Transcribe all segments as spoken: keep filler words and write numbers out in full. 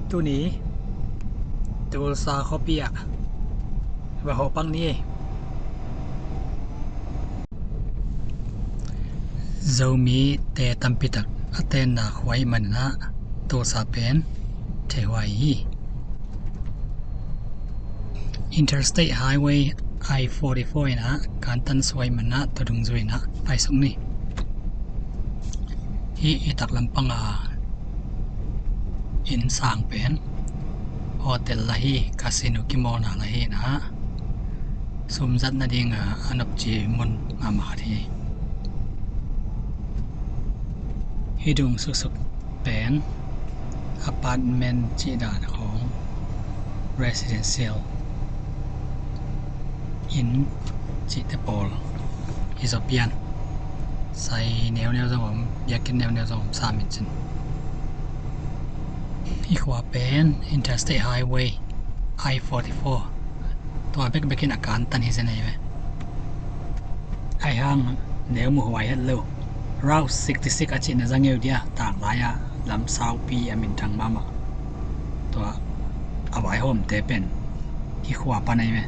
Tuni Tulsa khuapi ah va hawh pak ni. Zomite tampi tak a tenna khua ahih manin ah Tulsa pen theihuai hi. Interstate Highway I forty-four in ah kantan suak ahih manin ah tua dungzui in ah paisuk ni. Hih i taklam panga inn sang pen hotel lah hi, casino kimawlna lah hi in ah sum zat nading a nopci mun mahmah khat hi. Hih dung suksuk pen apartment cih dan khawng, residential inn cihte pawl hi zaw pian. Sai neuneu zong om, biakinn neuneu zong om sam in cin. Hih khua pen Interstate Highway I forty-four, tua bekbekin a kantan hi zen ahi ve. Ahi hang neu muh huai het lo. Route sixty-six a cihna zangeu dia, tanglai-ah lam saupi a minthang mahmah. Tua a vaihawmte pen hih khua pan ahi ve.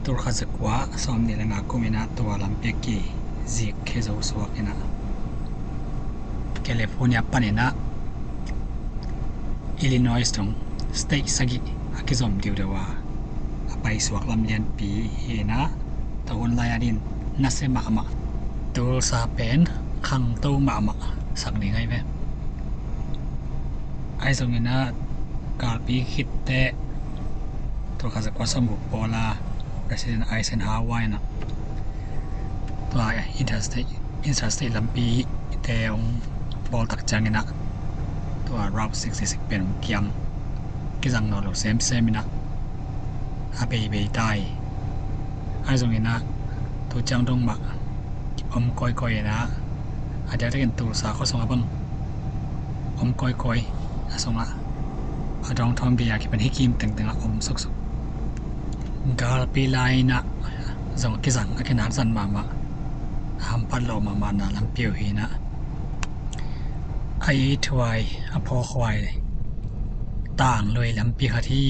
Tulkhat zakua sawmnih le nga kum in ah tua lampi a kizik khia zo suak in ah California pan in ah Illinois tawh state sagih a kizom diudeu a, a paisuak lam lianpi hi in ah, tua hun lai-a din nasia mahmah. Tulsa pen khangto mahmah sak ding ahi ve. Ahi zongin ah galpi khit teh tulkhat zakua sawmguk pawl a President Eisenhower in ah tua interstate, interstate lampite hong bawl tak ciangin ah tua Route sixty-six pen hong kiam, kizang nawn lo semsem in ah a beibei ta hi. Ahi zongin ah tu ciang dong mah om kawikawi in ah, a diakdiakin Tulsa khua sungah bang om kawikawi, a sungah a downtown gei a kipan hih kim tengteng ah om suksuk. Galpi lai-in ah zong a kizang, a kinak zan mahmah, a hampat lo mahmahna lampi uh hi in ah, a ithuai, a phawkhuai, tangluai lampi khat hi.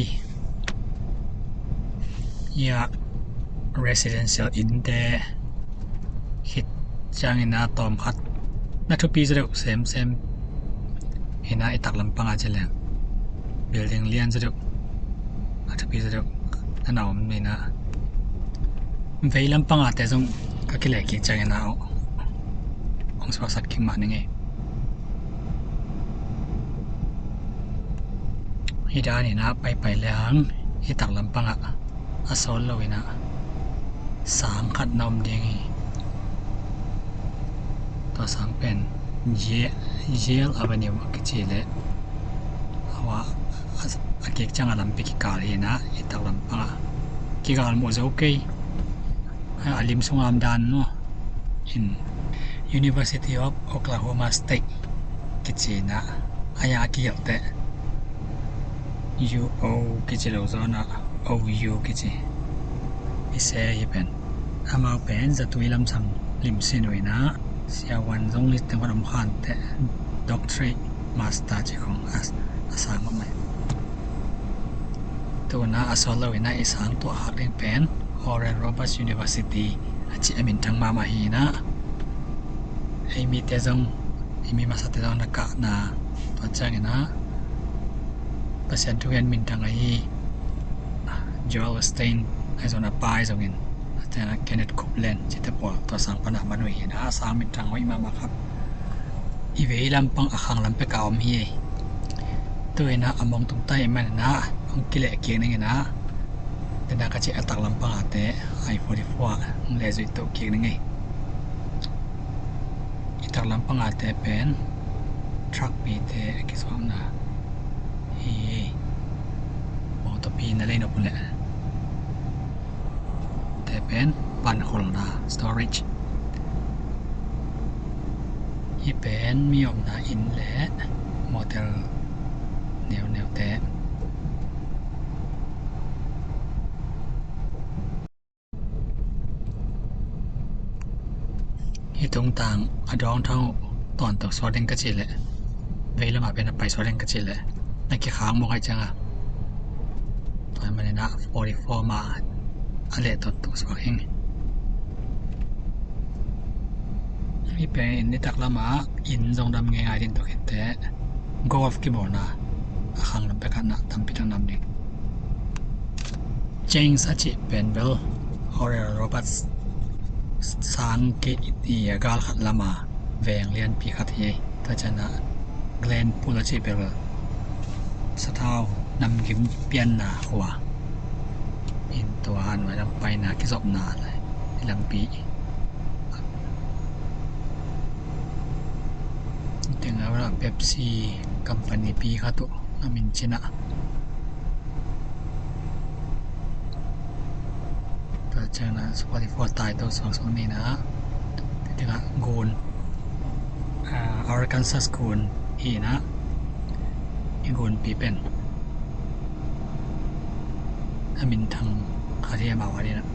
Hih ah residential innte khit ciangin ah tawmkhat na thupi zaw deuh semsem hi in ah, i taklam panga ci leng building lian zaw deuh, a thupi zaw deuh na na om hi in ah, veilam pangate zong ka kileh kik ciangin ah hong suaksak kik mah ning ei. Hih dan in ah paipai le hang hih taklam pangah a sawl lo in ah sang khat na om ding hi. Tua sang pen Ye-, Yale Avenue a kici le, a, a kik ciang a lampi kikal hi in ah, hih taklam pangah kigal muh zo kei. A lim sungah om dan maw in, University of Oklahoma State kici in ah, a hiang a kigelh teh U O kici lo zaw in ah O U kici. I se hi pen, amau pen zatui lamsang limsin uh in ah, siavuan zong niteng vat om khan teh, doctorate, master ci khong a, a sang mahmah. Tu in ah a sawl lo in ah i sang tuahkhak ding pen Oral Roberts University a cih a minthang mahmah hi in ah, ei mite zong, ei mi masate zong na kahna, tua ciangin ah Pasian thugen minthang ahi Joel Osteen, ahi zongin a pa ahi zongin, a ciangin ah Kenneth Copeland cihte pawl tua sang pan a man uh hi in ah, a sang minthang hoih mahmah khat i veilam pang a khanglam pek a om hi. Tu in ah a mong tung ta ahih manin ah hong kileh kik ning in ah, tu in ah ka cih a taklam pangate I forty-four ah hong lehzuih toh kik ning ei. I taklam pangate pen truck mite a kisuakna hi. Mawtawpi na lei nop uh leh te pen pankholna, storage. Hih pen mi omna inn le motel neuneute. Hih tungtang a downtown uh tawntung suak ding ka cih leh, veilamah pen a pai suak ding ka cih leh, Na kikhang mawk ai cianga. Tua manin ah forty four ma a leh tot tuk suak hing. Hih pen inn nitak lamah inn zong dam ngeingai din tuk hitte. Golf kibawlna a khang lam pekatna tampi tak nam ding. James a cih pen bel Oral Roberts sang kei i a gal khat lama veng lianpi khat hi. Tua cianah Glen Pool a cih bel sathau namgim pianna khua in tua a nuai lam paina kizopna lai i lampi. Tengah Pepsi company pi khat uh a min cinah. Tua cianah forty four tai to suangsuang nina. Tengah gun, ah, Arkansas gun hinah i gunpi pen a minthang khat hi amau a dinah.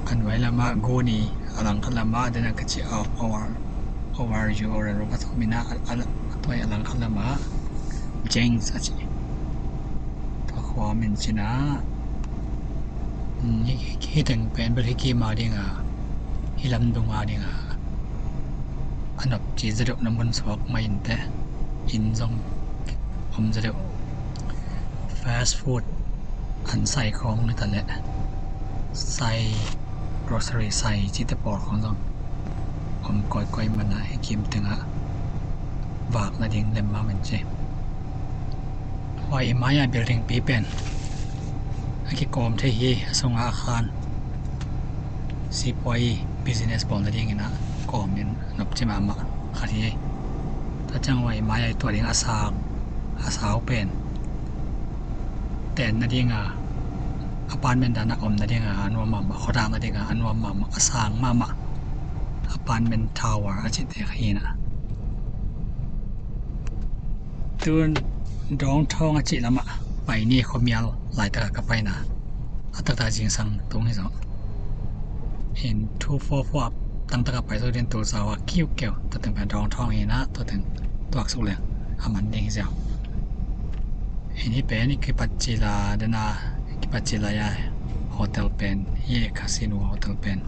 A nuai lamah gun hi, a langkhat lamah a dinah ka ci a over, over you or a ruka thawmina a, a, a tuai a langkhat lamah James a ci. Tua khua min cinah. Hi teng pen bel hi kima dinga hi lamdunga dinga a nopci zadeuh na mun suak mai inte. Inn zong om zadeuh. Fast food an sai khawng ni ta leh sai grocery sai cite pawl khawng zong om kawikawi mana hi kim tengah vak nading lem ma man ci. Huai i mai-a building pi pen a kikawm thei hi. A sungah a khan sipuai business bawl nadingin a kawmin nopci mahmah khat hi. Tua ciang huai i mai-a i tuah ding a sang a sau pen ten nadinga apartment dana om nadinga a nuam mahmah, khuadak nadinga a nuam mahmah, a sang mahmah apartment tower a cihte kha hina. Tun downtown a cih lamah pai ni, khuamial laitaka ka paina a taktak zingsang tung hi zaw. In two four four a tangtaka pai zaw din Tulsa hua kiukeu tua teng pen downtown hina, tua teng tuaksuk leng a man ding hi ziau. In hi pen i kipat cila dena i kipat cila ya hotel pen hi, casino hotel pen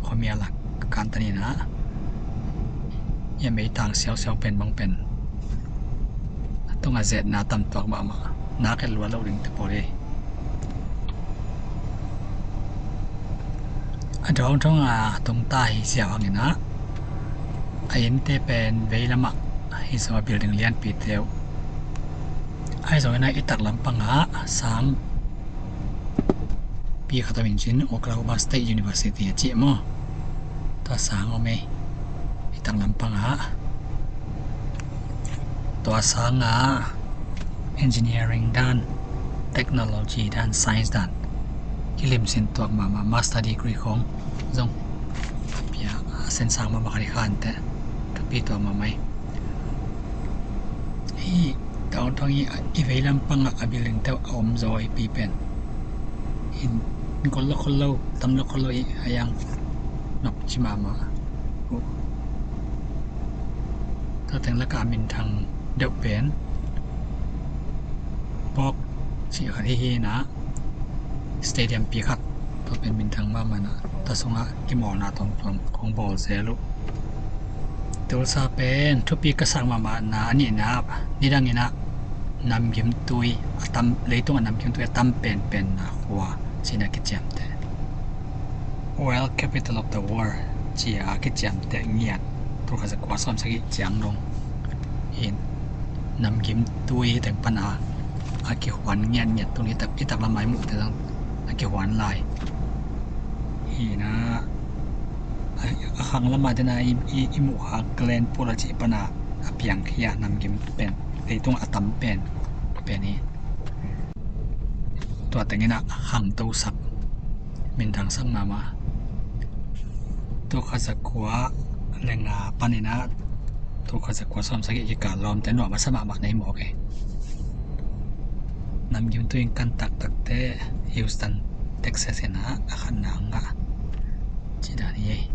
khuamial a kantan hina. Ia meitang siausiau pen bang pen a tungah zetna tamtuak mahmah, nak et luat lo ding te pawl hi. A downtown a tungta hi siau hanginah a innte pen vei lamah hi zaw, a building lianpite uh ahi zonginah i tak lampangah sang pi khat om in cin Oklahoma State University a cih maw. Tua sang om ei i tak lampangah. Tua sangah engineering dan, technology dan, science dan kilimsin tuak mahmah, master degree khong zong a pia a sen sang mahmah kha di khante. Thupi tuak mahmah ei. Hi downtown i, i vei lampangah a building teuh a om zaw hi pi pen. In gol lo khol lo, tam lo khol lo i a yang nopci mahmah. Tua teng lakah a minthang deuh pen Pawk cih khat hi hina. Stadium pi khat tua pen minthang mahmah na, tua sungah kimawlna tuamtuam kong bawl zel uh. Tulsa pen thupi ka sak mahmahna a nihna, nidanginah namgimtui a tam, leitungah namgimtui a tam penpenna khua cina kiciamte. Oil capital of the world cia kiciamte ngiat, tul khat za kua sawm sagih ciang dong in namgimtui teng pana a kihuan ngiatngiat tun i tak, i tak lamah i muhte zong a kihuan lai. Hina a, a khang lamah tena i, i, i muh kha Glen Pool a cih pana a piangkhia namgim pen, leitung a tam pen pen hi. Tua tengin a khangtosak, minthangsak mahmah. Tul khat za kua le nga panin a tul khat za kua sawm sagih kikal lawmte nuam a sa mahmah na hi mawk e. Namgimtui in kan taktakte Houston, Texas in a, a khatna ngah cih dan hi.